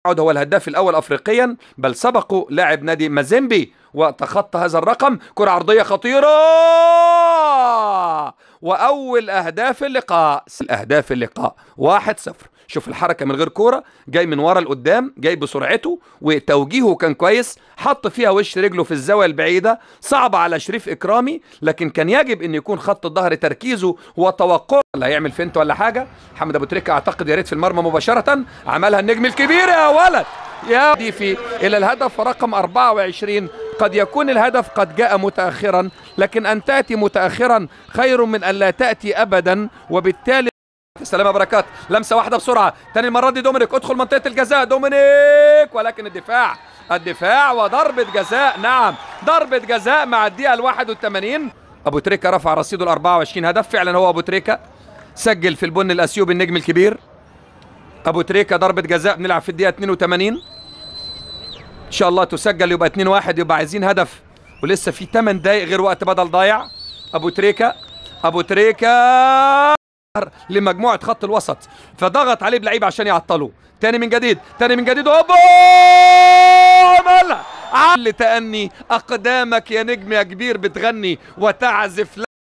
عود هو الهداف الأول أفريقيا، بل سبقه لاعب نادي مازيمبي وتخطى هذا الرقم. كرة عرضية خطيرة وأول أهداف اللقاء، أهداف اللقاء 1-0. شوف الحركة من غير كورة، جاي من ورا لقدام، جاي بسرعته وتوجيهه كان كويس، حط فيها وش رجله في الزاوية البعيدة، صعبة على شريف إكرامي، لكن كان يجب أن يكون خط الظهر تركيزه وتوقعه. لا هيعمل فينت ولا حاجة. محمد أبو تريكة أعتقد يا ريت في المرمى مباشرة، عملها النجم الكبير يا ولد يا دي في إلى الهدف رقم 24. قد يكون الهدف قد جاء متأخرا، لكن أن تأتي متأخرا خير من أن لا تأتي أبدا، وبالتالي سلامة بركات، لمسة واحدة بسرعة تاني المرة دي دومينيك، ادخل منطقة الجزاء دومينيك، ولكن الدفاع، الدفاع وضربة جزاء. نعم ضربة جزاء مع الدقيقة 81. أبو تريكة رفع رصيده ل 24 هدف، فعلا هو أبو تريكة سجل في البن الأثيوبي النجم الكبير. أبو تريكة ضربة جزاء، بنلعب في الدقيقة 82، إن شاء الله تسجل يبقى 2-1، يبقى عايزين هدف ولسه في 8 دقايق غير وقت بدل ضايع. أبو تريكة، أبو تريكة لمجموعة خط الوسط، فضغط عليه بلعيب عشان يعطله. تاني من جديد، تاني من جديد، هوبا عملها. تأني أقدامك يا نجم يا كبير بتغني وتعزف.